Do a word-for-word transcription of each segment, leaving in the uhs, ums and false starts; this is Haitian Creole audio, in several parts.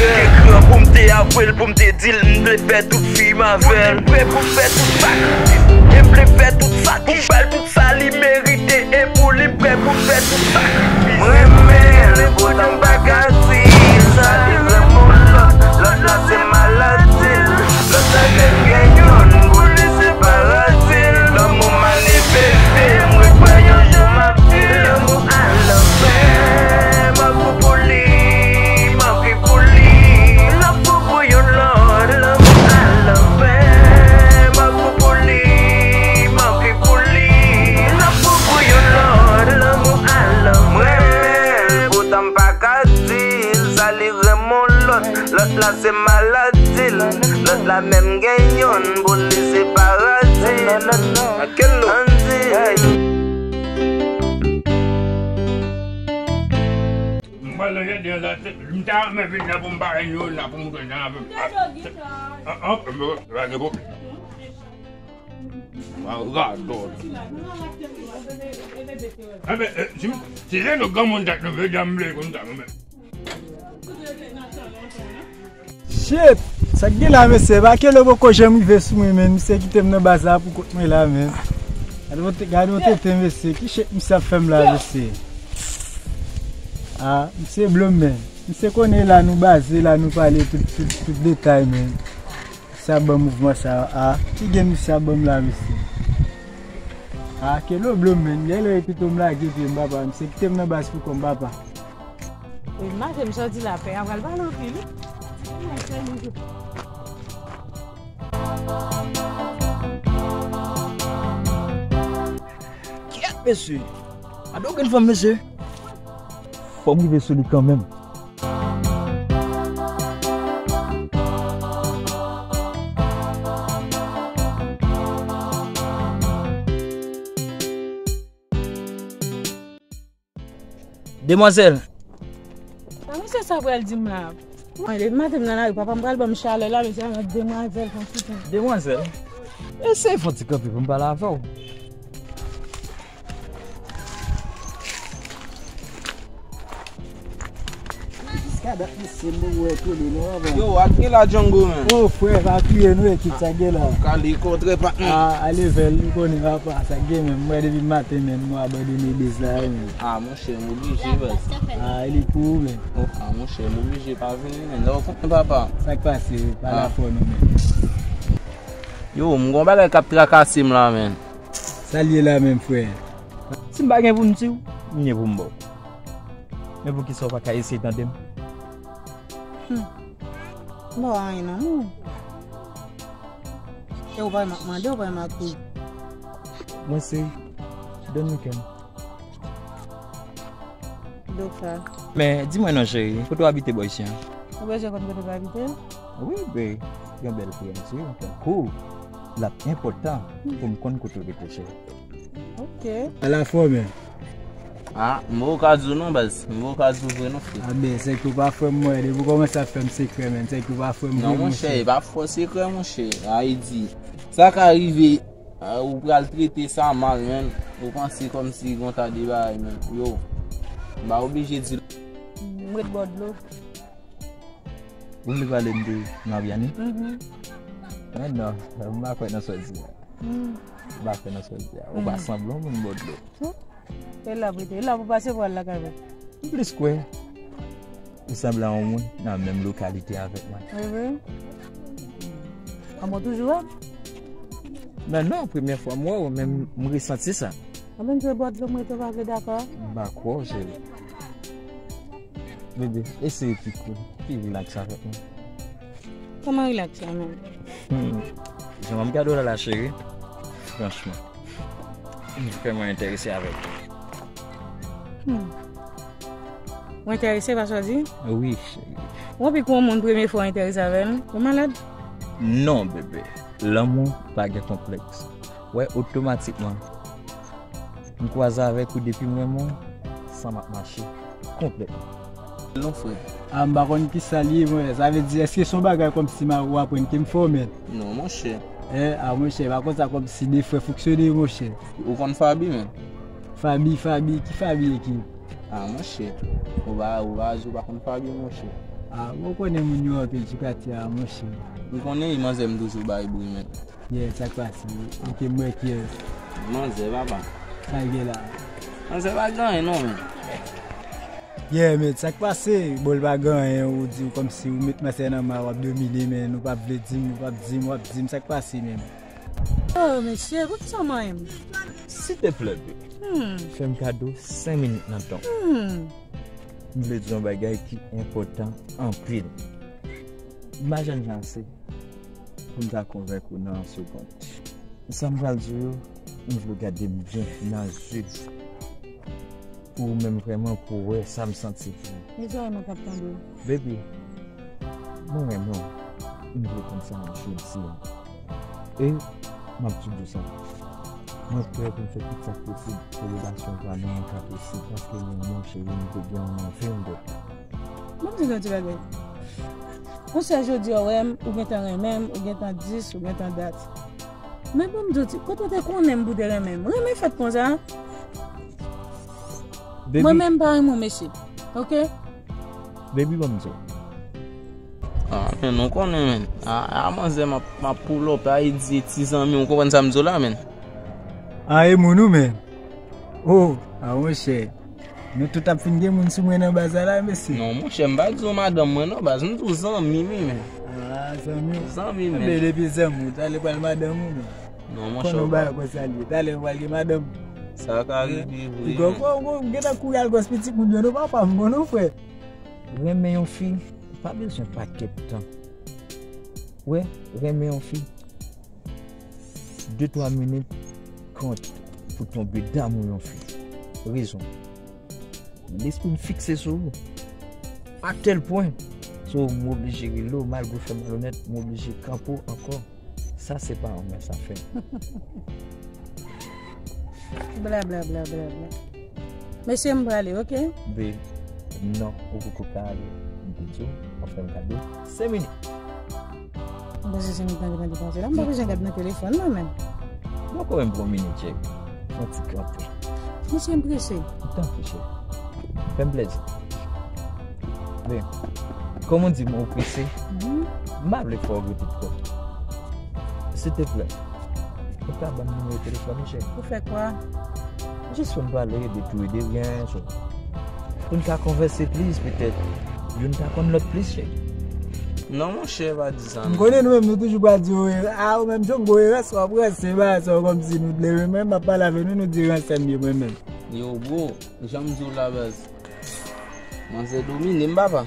Te gran pou m te avwe l, pou m te di l m vle fè tout fi m avè l. M prè pou m fè tout sa ki jis e m vle fè tout sa ki jis pou m ba l tout sa li merite. E pou li m prè pou m fè tout sa ki jis. M renmen l, poutan m pa ka di l. Sa li renmen yon lòt, lòt la se maladi l. Lòt la te gen youn pou li se paradi l. Lanmou manifeste, m ret kwè yon jou m ap di l. Lanmou al anfè, m ap fou pou li, m ap ri pou li. L ap fou pou yon lòt, lanmou al anfè, m ap fou pou li, m ap ri pou li. L ap fou pou yon lòt, lanmou al anfè. M renmen l, poutan m pa ka di l. Sa li renmen yon lòt, lòt la se maladi l. Lòt la menm gen youn pou li se paradi l. Ann di. M pral nan jaden an la, m ta renmen vin la pou m pare nou la pou m konn jan avè m. An, an, pa gen pwoblèm. Mwen radòt. Enben, eh, si, si se nou granmoun dat nou vle janm vle konn sa nou menm. Shit! Sa k gen la, mesye? Bakelo poko janm rive sou mwen, menn. Misye kite m nan baz la pou kont mwen la, menn. Gade yon te-, gade yon tenten, mesye. Ki shit misye ap fè m la, mesye? Ah, misye blo m, menn. Misye konnen la nou baze, la nou pale tout, tout, tout detay, menn. Sa ban mouvman sa a. Ki gen misye ap ban m la, mesye? A, kelo blo m, menn. Gen lè pito m lage pye m, papa. Misye kite m nan baz pou kò m, papa. E maten m sòti lapè a pral pale anpil wi. Kyèt, mesye. Gade okenn fanm, mesye. Fò m rive sou li kanmenm. Demwazèl. Sa mesye sa pral di m la? Mwen, depi maten m nan lari, papa m pral ban m chalè la, mesye, avèk demwazèl, konsitan. Demwazèl? Eseye fè yon ti kanpe pou m pale avè w. Jiska dat mesye m poko wè tele non, papa. Yo, ak gen la Django, men. O, frè, pa kriye non, ekip sa gen la. Kale kontrè, patnè. A, ale vè l, ou konnen, papa, sa gen menm. Mwen, depi maten, menm, mwen abandone biz la, menm. A, monchè, m oblije, baz. A, li pou ou, menm. O, a, monchè, m oblije pa vini, menm. Lè w konnen, papa. Sa k pase, pale afè w non, menm. Yo, m gon bagay k ap trakase m la, menm. Sa l ye la menm, frè? Si m pa gen pou m di w, m gen pou m ba w. Men poukisa w pa ka eseye tande m? Hmm. M pa wè anyen nan men w. E ou pa wè m ap mande, ou pa wè m ap kriye. Mwen se Don Miken. Doka. Men, di mwen non, cheri, kote w abite bò isi an? Ou bezwen konn kote m abite? Wi, be, yon bèl frè m, cheri, tankou w. L ap enpòtan pou m konn kote w rete, cheri. Ok. Ala fò, men. A, m poko ka di w non, baz. M poko ka di w vre non, frè. A, ben, se ke w pa frè m, mwen. Depi w kòmanse ap fè m sekrè, men, se ke w pa frè m vre, monchè. Non, monchè, e pa fò sekrè, monchè. Ayiti. Sa ka rive. A, ou pral trete sa mal, menn. Ou panse kòmsi gon ta de bagay, menn. Yo, m pa oblije di l. M ret bò dlo. Ou vle pale m de Mariani? Mhm. Men non, m pa kwè nan sa w di a. Mm. M pa kwè nan sa w di a. Ou pa sanble yon moun bò dlo. E la pou te, e la pou pase pral lakay mwen. M plis kwè ou sanble a yon moun nan menm lokalite avèk mwen. Wi, wi. Kòman w toujou wè m? Men non, premyè fwa m wè w, men m, m resanti sa. Anben m jwe bò dlo, m rete w pa vle dakò. M pa kwè w, cheri. Bebe, eseye pi cool, pi relax avèk mwen. Kòman relax la menm? Hmm. Jan m ap gade w la la, cheri, franchman, ou fè mwen enterese avèk ou. Hmm. Ou enterese, pa sa w di? Wi, cheri. Ou anpil pou yon moun premye fwa w enterese avè l, ou malad? Non, bebe. Lanmou pa gen konplèks. Wè, otomatikman, m kwaze avèk ou, depi m renmen w, san m ap mache konplètman. Non, frè. A, m pa konn kisa l ye, mwen. Sa vle di, èske se yon bagay kòmsi m a, ou aprann ke m fè w, men? Non, monchè. E, a, monchè, pa konn sa kòmsi de frè fonksyone, monchè. Ou konn Faby, men? Faby, Faby, ki Faby e ki? A, monchè. Ou pa, ou pa, ou pa konn Faby, monchè. Ah, ou konnen moun yo anpil sou katye a, monchè. M konnen wi, manzè, m toujou bay bri, men. Yeah, sa k pase? Ok, m wè ki. Manzè, papa. Sa l gen la? Manzè pa gen anyen non, men. Yeah, men, sa k pase? Bon, l pa gen anyen, ou di w kòmsi ou met manzè nan ma, w ap domine, men ou p ap vle di m, ou p ap di m, w ap di m, sa k pase menm? Oh, mesye, poukisa w manyen m? Silteplè, baby. Hmm. Fè m kado senk minit nan tan w. Hmm. M vle di yon bagay ki enpòtan anpil. M pa jèn jan ase pou m ta konvenk ou nan yon segond. Sa m pral di w yo, m vle w gade m byen nan zye pou ou menm vrèman pou w wè sa m santi pou ou. Mezanmi, nou p ap tande w. Baby, mwen renmen w. M vle konn sa jodi a. E m ap toujou di w sa. Mwen prè pou m fè tout sa k posib pou relasyon pa nou an ka posib, paske mwen menm, cheri, m te gen yon anvi m dòt. Ban m di nou yon ti bagay. Monchè, jodi a, w wè m, ou gentan renmen m, ou gentan di s, ou gentan dat. Men ban m di w ti, kote w te konnen m pou w te renmen m? Renmen fèt konsa. Baby. Mwen menm, m pa renmen w, mesye. Ok? Baby, ban m di w. Ah, men nou konnen, men. A, a manzè, m ap, m ap pull up, a e di ti zanmi, ou konprann sa m di w la, men. A, e moun ou, men. Oh, a, monchè. Nou tout ap fin gen moun sou mwen nan baz la, la, mesye. Non, monchè, m pa di w madanm mwen, non, baz, m di w zanmi m, men. Ah, zanmi w. Zanmi m, men. Enben, depi zanmi w, talè pral madanm ou, men. Non, monchè, ou pa. Konnen w bagay konsa l ye. Talè w pral gen madanm. Sa ka rive vre, men. Ou gentan kouri al gòs pitit moun yo, non, papa, m bon, non, frè. Renmen yon fi, pa bezwen pakèt tan. Wè, renmen yon fi, de twa minit kont pou tonbe damou yon fi. Rezon. Lespri m fikse sou ou. A tèl pwen. So, m oblije rele w, malgre w fè malonèt, m oblije kanpe w ankò. Sa se pa anmè sa fè. Bla, bla, bla, bla, bla. Mesye, m prale, ok? Babe, non, ou poko ka ale. M te di w, w ap fè m kado senk minit. M panse se nou t antre nan depanse la. M pa bezwen gad nan telefòn mwen menm. Bon, kanmenm, pran minit, cheri. Yon ti kanpe. Mesye, m prese. Tanpri, cheri. Fè m plezi. Men, kòm ou di m ou prese, mhm, m pa vle fè w rete twòp. Silteplè, ou ka ban m nimewo telefòn ou, cheri? Pou fè kwa? Jis pou n pale de tou e de ryen, so. Pou n ka konvèse plis, petèt. Youn ka konn lòt plis, cheri. Non, monchè, pa di sa, non. M konnen nou menm, nou toujou pral di, oh, ah, ou menm, Djongo, e ranse w ap ranse, se pa sa, kòmsi nou t leve. Mwen, m ap pale avè nou, nou di ranse m ye, mwen menm. Yo, bro, jan m di w la, baz. Manzè domine m, papa.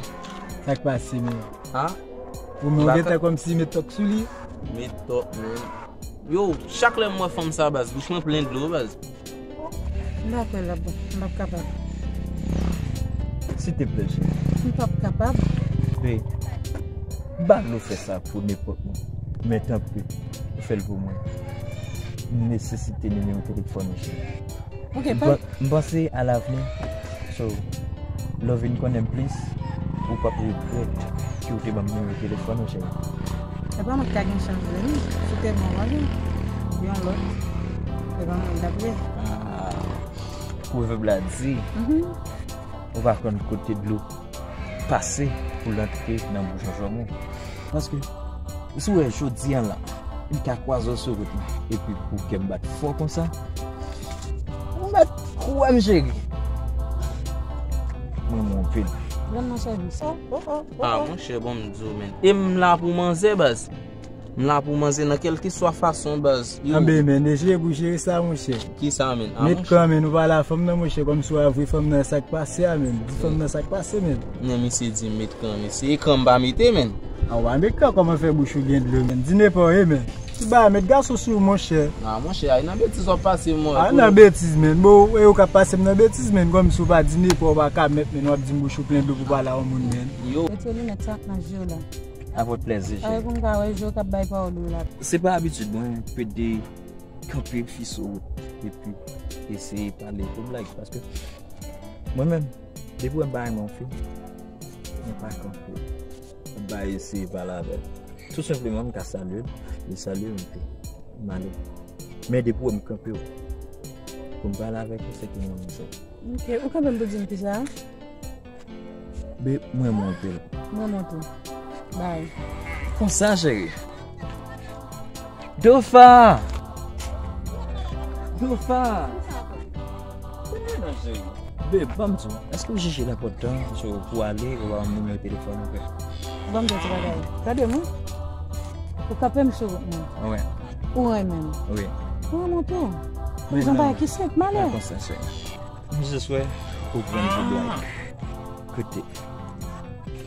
Sa k pase, men? Ha? Ou menm, ou gentan kòmsi met tòk sou li? Met tòk, men. Yo, chak lè m wè fanm sa, baz, bouch mwen plen dlo, baz. M pa kwè l ap bon. M p ap kapab. Silteplè, cheri. M p ap kapab. Be, m pa vle w fè sa pou nenpòt moun. Men tanpri, fè l pou mwen. M nesesite nimewo telefòn ou, cheri. Ok, m pa pan-, m panse a lavni. So, lè w vin konnen m plis, ou p ap regrèt ke w te ban m nimewo telefòn ou, cheri. E pa mwen ki ta gen chans vini, se tèlman w pa gen yon lòt. E pa mwen ki ta prè. Ah, pwovèb la di, mhm, ou pa konn kote dlo pase pou l antre nan bouch yon jòmou. Paske, si w wè jodi a la, m ka kwaze w sou wout mwen, epi pou kè m bat fò konsa, ou mèt kwè m, cheri. Mwen, m wonpe l. Grann nan sèvi sa. Oh, oh, oh, ah, oh, monchè, bon, m di w, men. E m la pou manzè, baz. M la pou manzè nan kèlkeswa fason, baz. Yo. Anben, men, e cheri pou cheri sa, monchè. Kisa, men? Ah, monchè. Met kan, men, ou pale a fanm nan, monchè, kòmsi w a vre fanm nan, sa k pase a, men. Di fanm nan sa k pase, men. Men misye di m met kan, mesye. E kan m pa mete, men. A, w pa met kan, kòman fè bouch ou gen dlo, men? Di nenpòt, e, men. Ti bagay, met gason sou ou, monchè. Ah, monchè, ay nan betiz w ap pase, mwen. A, nan betiz, men. Bon, e ou k ap pase m nan betiz, men. Kòmsi w pa di nenpòt, w pa ka mèt, men, w ap di m bouch ou plen dlo pou pale a yon moun, men. Yo. Retire linèt sa nan je w la. Avèk plèzi, cheri. Avèk yon kawè je w k ap bay pawòl ou la. Se pa abitid mwen, pede kanpe fi sou wout epi eseye pale pou blag, paske mwen menm, depi w wè m pa renmen yon fi, mwen pa kanpe. M pa eseye pale avè l. Tou senpleman, m ka salye l, li salye m, epi m ale. Men depi w wè m kanpe w pou m pale avèk ou, se ke mwen menm sèl. Ok, ou kanpe m pou di m kisa? Be, mwen, mwen wonpe l. Mwen monte. Bye. Konsa, cheri. Dofa! Dofa! Kounye a la, cheri. Babe, ban m di w, èske w jije lapòt tan pou w ale, ou ba m nimewo telefòn ou, frè? Ban m di w ti bagay. Gade m, wi. Ou kanpe m sou wout mwen. Wi. Ou renmen m. Wi. Ou renmen m tou. Mwen se yon bagay ki senp, m ale. Konsa, cheri. M jis wè ou pran yon blag. Kote?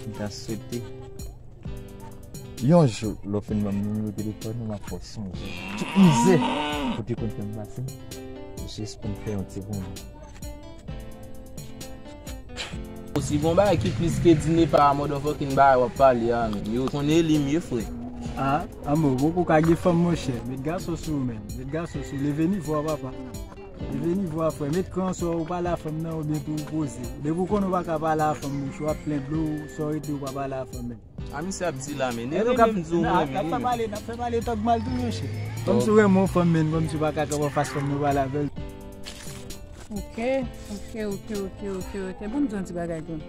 M ta swete yon jou, lè w fin ban m nimewo telefòn ou, m ap fè w sonje tout mizè ou te konn fè m pase, jis pou n fè yon ti bonbon. Ou si gon bagay ki plis ke di ne pa a motherfucking bagay w ap pale a, menm. Yo konnen li mye, frè. A, anmò, poko ka gen fanm, monchè. Met gason sou ou, menm. Met gason sou ou. Leve nivo a, papa. Leve nivo a, frè. Met kran sou ou, pale a fanm nan, oubyen tou ou poze. Depi ou konnen ou pa ka pale a fanm, bouch ou ap plen dlo, sa w rete ou pa pale a fanm, menm. A misye ap di la, men. N ap fè pale, n ap fè pale tòg mal tou, monchè. Kòmsi w renmen yon fanm, men, kòmsi w pa ka kanpe anfas fanm nan pale avè l. Ok, ok, ok, ok, ok, ok. Ban m di yon ti bagay tou.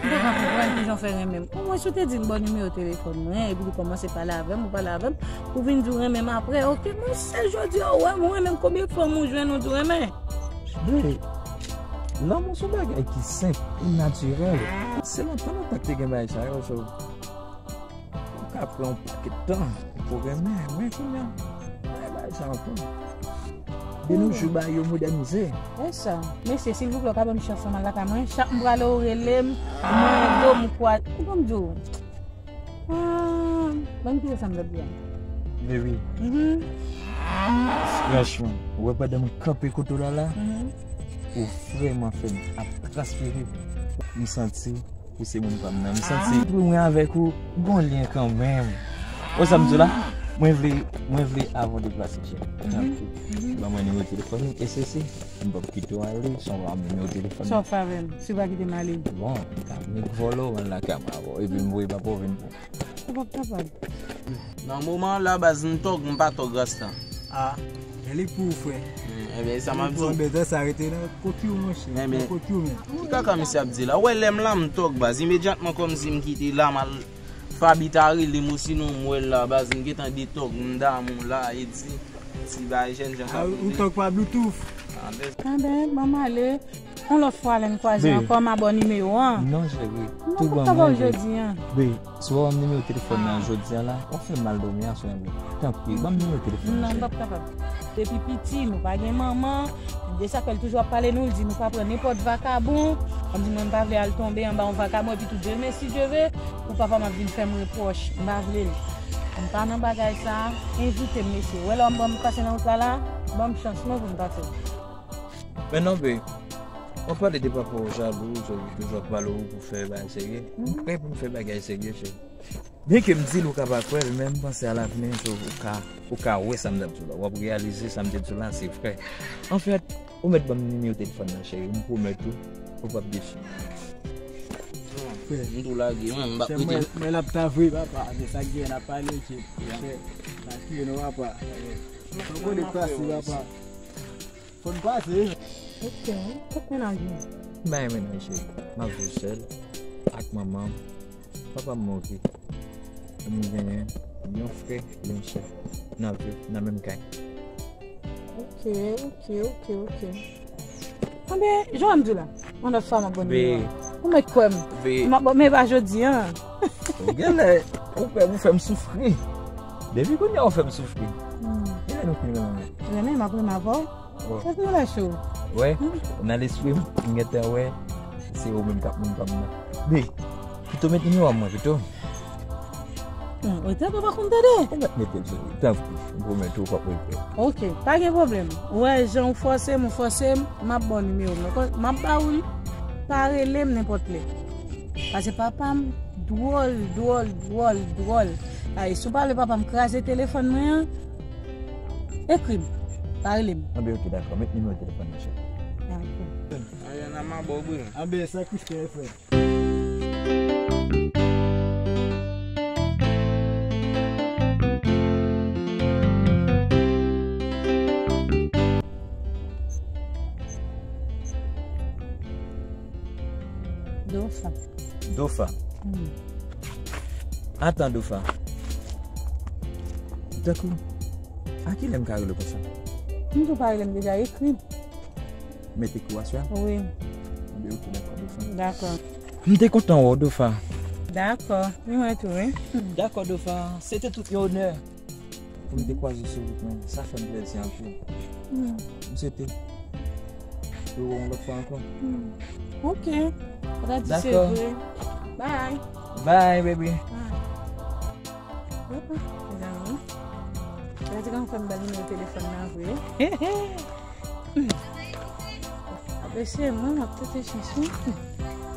M pa ka konprann kijan w fè renmen m. Omwen si w te di m bon nimewo telefòn mwen, epi w kòmanse pale avè m, ou pale avè m, ou vin di w renmen m apre. Ok, men se jodi a ou wè m, ou renmen m, konbyen fanm ou jwenn ou di w renmen? Babe, lanmou se yon bagay ki senp, ki natirèl. Se lontan lontan k te gen bagay sa yo, so, ou ka pran yon pakèt tan pou renmen, men kounye a, pa gen bagay sa ankò. De nos jours, bagay yo modènize. E sa, mesye, silvouplè, w ka ban m chans nan lakay mwen. Chak m prale, ou rele m, mwen do m kwa. Ou konn di w. Ah, ban m kite sa m t ap di a. Baby, franchman, ou wè pandan m kanpe kote w la la, ou vrèman fè m ap transpire. M santi ou se moun pa m nan. M santi pou mwen avèk ou, gon lyen kanmenm. Ou sa m di w la? Mwen vle, mwen vle avan w deplase, cheri. Tanpri, ban mwen nimewo telefòn ou, e sesi, m p ap kite w ale san w ba m nimewo telefòn ou. Sa w fè avè m, si w pa kite m ale? Bon, m ka vin vòlò, m al lakay mwen avè w, epi m voye papa w vin pran w. Ou p ap kapab. Nan moman an la, baz, m tòg, m pa tòg rasta. A, men li k pou ou, frè. Hmm, ebyen, sa m ap di w. Anbètan sa rete nan kòki w, monchè. Nan kòki w menm. Ki kaka misye ap di la? Ou wè lè m la, m tòg, baz. Imedyatman kòmsi m kite la, m al Faby ta rele m osinon m wè l la, baz, m gentan detòg, m damou la, e di, ti bay jènjan sa. A, ou tòg pa Bluetooth? Anben, ban m ale. Yon lòt fwa, lè n kwaze ankò, m a ba w nimewo an. Non, cheri. Tou bon, mwen vle. Be, si w ba m nimewo telefòn nan jodi a la, w ap fè m mal dòmi aswè a, bro. Tanpri, ban m nimewo telefòn nan, cheri. Non, m p ap kapab. Depi piti, nou pa gen manman. De sa fè l toujou ap pale nou, l di nou pa pran nenpòt vakabon. Kòmsi mwen m pa vle al tonbe anba yon vakabon, epi tou Dye vle, si Dye vle, ou papa m ap vin fè m repwòch. M pa vle l. M pa nan bagay sa. Envite m, mesye. Wè lè w ap ban m pase nan wout la la, ban m chans mwen pou m pase. Men non, be, w ap pale de papa w jalou, so, li toujou ap pale w pou fè bagay serye. M prè pou m fè bagay serye, cheri. Byenke m di l ou ka pa kwè l, men m panse a lavni, so, ou ka, ou ka wè sa m t ap di w la. W ap reyalize sa m te di w la, se vrè. Anfèt, ou mèt ban m nimewo telefòn nan, cheri. M pwomèt ou, ou p ap desi. M tou lage, mwen, m p ap rete. Mwen, mwen l ap ta vre, papa. De sa k gen, n ap pale, cheri. Sa k gen, non, papa. Fò n konnen pase, papa. Fò n pase. Ok, kot mennaj ou? M pa gen mennaj, cheri. M ap viv sèl ak manman m. Papa m mouri. E m genyen yon frè, yon sè. N ap viv nan menm kay. Ok, ok, ok, ok. Anben, jan m di w la, yon lòt fwa m ap ban w nimewo a. Ou mèt kwè m. M ap ban, men pa jodi a. Ou genlè, ou pè pou fè m soufri. Depi kounye a ou fè m soufri. Genlè nou fin renmen. Renmen, m ap renmen avè w. Bon. Fòk nou lè cho. Wè, nan lespri m, m gentan wè se ou menm k ap moun pa m nan. Be, pito met nimewo a mwen pito. Hmm, ou te pa konn tande? Ou mèt mete l sou li, tanpri. M pwomèt ou, ou p ap regrèt. Ok, pa gen pwoblèm. Ou wè jan ou fòse m, ou fòse m, m ap ba w nimewo m. M ap ba ou li. Pa rele m nenpòt lè. Paske papa m dwòl, dwòl, dwòl, dwòl. Ay, si w pa vle papa m kraze telefòn mwen an, ekri m. Pa rele m. Anben, ok, dakò. Met nimewo telefòn nan, cheri. Dakò. Anben, sa k riske, frè. Dofa. Dofa. Atan, Dofa. Tankou, a kilè m ka rele w konsa? M tou pa rele m deja, ekri m. Mete kou aswè? Wi. Enben, ok, dakò, Dofa. Dakò. M te kontan wè w, Dofa. Dakò. Ni mwen tou, wi. Dakò, Dofa. Se te tout yon onè pou m te kwaze w sou wout mwen. Sa fè m plèzi anpil. M swete pou w wè w yon lòt fwa ankò. Ok. Sa ta di se vre. Bye. Bye, baby. Bye. Mezanmi. Gade kòman fè m ba l nimewo telefòn nan vre. Apresye mwen, m ap tete chans wi.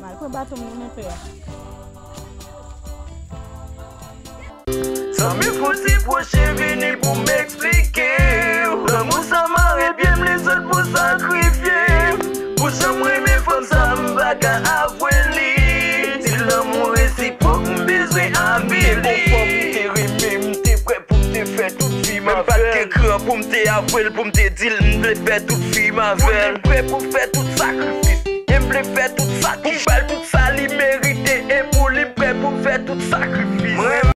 M al pran baton m nan men pè a. Zanmi, fouti pwoche vini pou m eksplike w. Lanmou sa mare pye m, li sot pou sakrifye. Pou jan m renmen fanm sa, m pa ka avwe li. Di lanmou resipwòk, m bezwen avili. M te konfòm, m te renmen, m te prè pou m te fè tout vi m avè l. Menm pa t gen kran pou m te avwe l, pou m te di l m vle fè tout vi m avè l. M prè pou fè tout sakrifis. E m vle fè tout sa ki pou m ba l tout sa li merite. E pou li, m prè pou m fè tout sakrifis. Mwen